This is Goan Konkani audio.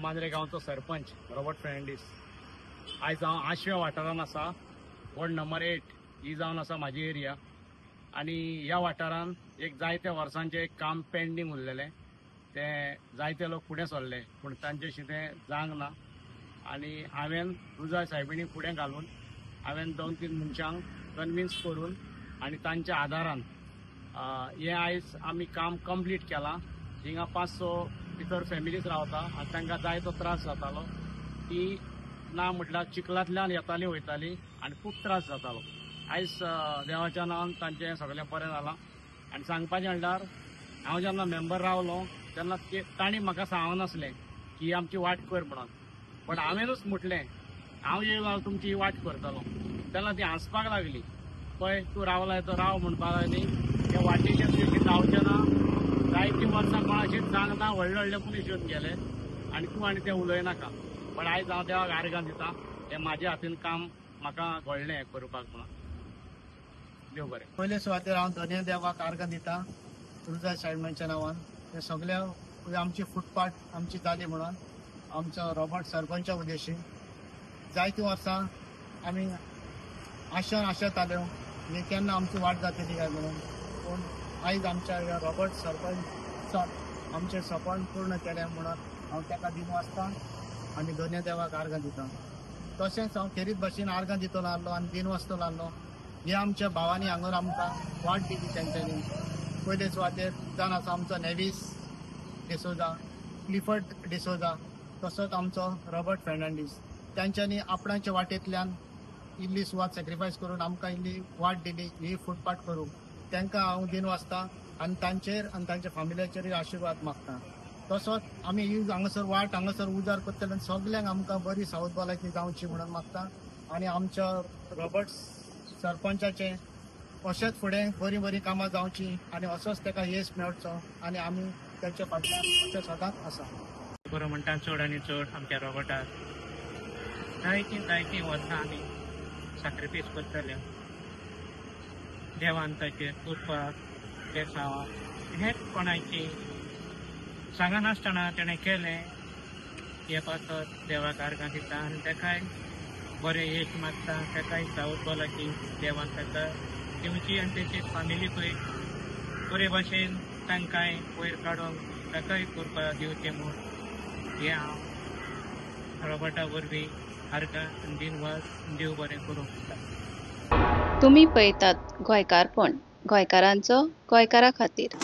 मांद्रे गांवचो सरपंच रॉबर्ट फेर्नांडीस. आयज हांव आशव्या वाठारांत आसा. वॉर्ड नंबर 8 ही जावन आसा म्हाजी एरिया आनी ह्या वाठारांत एक जायत्या वर्सांचें एक काम पेंडींग उरलेलें. तें जायते लोक फुडें सरले पूण तांच्याशी तें जावंक ना आनी हांवें रुजा सायबिणी फुडें घालून हांवें 2-3 मनशांक कन्विन्स करून आनी तांच्या आदारान हें आयज आमी काम कंप्लीट केलां. हिंगा 500 भितर फॅमिलीज रावता आनी तांकां जायतो त्रास जातालो. ती ना म्हटल्यार चिखलांतल्यान येताली वयताली आनी खूब त्रास जातालो. आयज देवाच्या नांवान तांचें सगळें बरें जालां. आनी सांगपाचें म्हणल्यार हांव जेन्ना मेंबर रावलो तेन्ना तांणी म्हाका सांगनासलें की आमची वाट कर म्हणून, पण हांवेनूच म्हटलें हांव येयलो जाल्यार तुमची ही वाट करतलो. तेन्ना ती हांसपाक लागली, पळय तूं रावलाय तो राव म्हणपाक लागली. त्या वाटेचेर तुवें जावचें ना, जायतीं वर्सां कोणाचीच जावंक ना, व्हडले व्हडले मनीस येवन गेले आनी तूं आनी तें उलयनाका. पण आयज हांव देवाक आर्गां दिता, हें म्हाज्या हातीन काम म्हाका घडलें करपाक म्हणून. देव बरें. पयले सुवातेर हांव धन्य देवाक आर्गां दिता रुजा सायबाच्या नांवान. हे सगळ्या आमची फुटपाथ आमची जाली म्हणून आमचो रॉबर्ट सरपंचा उद्देशी जायतीं वर्सां आमी आशान आशेताल्यो हे केन्ना आमची वाट जातली काय म्हणून, पूण आयज आमच्या ह्या रॉबर्ट सरपंचान आमचें सपन पूर्ण केलें म्हणून हांव ताका दिनवासता आनी धन्य देवाक आर्गां दिता. तशेंच हांव खेरीत भाशेन आर्गां दितलो आहलो आनी दिनवासतलो आहलो. हे आमच्या भावांनी हांगर आमकां वाट दिली तेंच्यांनी. पयले सुवातेर जावन आसा आमचो नेवीस डिसोजा, क्लिफर्ड डिसोजा, तसोच आमचो रॉबर्ट फेर्नांडीस. तांच्यांनी आपणाच्या वाटेंतल्यान इल्ली सुवात सॅक्रिफायस करून आमकां इल्ली वाट दिली ही फुटपाथ करूंक. तांकां हांव दिनवासता आनी तांचेर आनी तांच्या फामिलीचेरूय आशिर्वाद मागता. तसोच आमी ही हांगासर वाट हांगासर उजार करतले सगल्यांक आमकां बरी सावथ भलायकी जावची म्हणून मागता. आनी आमच्या रॉबर्ट सरपंचाचें अशेंच फुडें बरीं बरीं कामां जावची आनी असोच ताका येस मेळचो आनी आमी तांच्या फाटल्यान अशें सदांच आसा. बरो म्हणटा चड आनी चड आमच्या रॉबर्टाक जायतीं जायतीं वर्सां आमी साक्रिफीस करतले. देवान ताचेर कृपा बेसांव हेच कोणाची सांगनासतना तेणें केलें हे पासत देवाक आर्गां दिता आनी ताकाय बरें येश मागता. ताकाय सावथ भलायकी देवान ताका दिवची आनी तेची फामिलीकूय बरे भाशेन तांकांय वयर काडून ताकाय कृपा दिवचें म्हूण हें हांव रॉबर्टा वरवीं आर्गां आनी दिनवास देव बरें करूंक दिता. तुमी पळयतात गोंयकारपण, गोंयकारांचो गोंयकारा खातीर.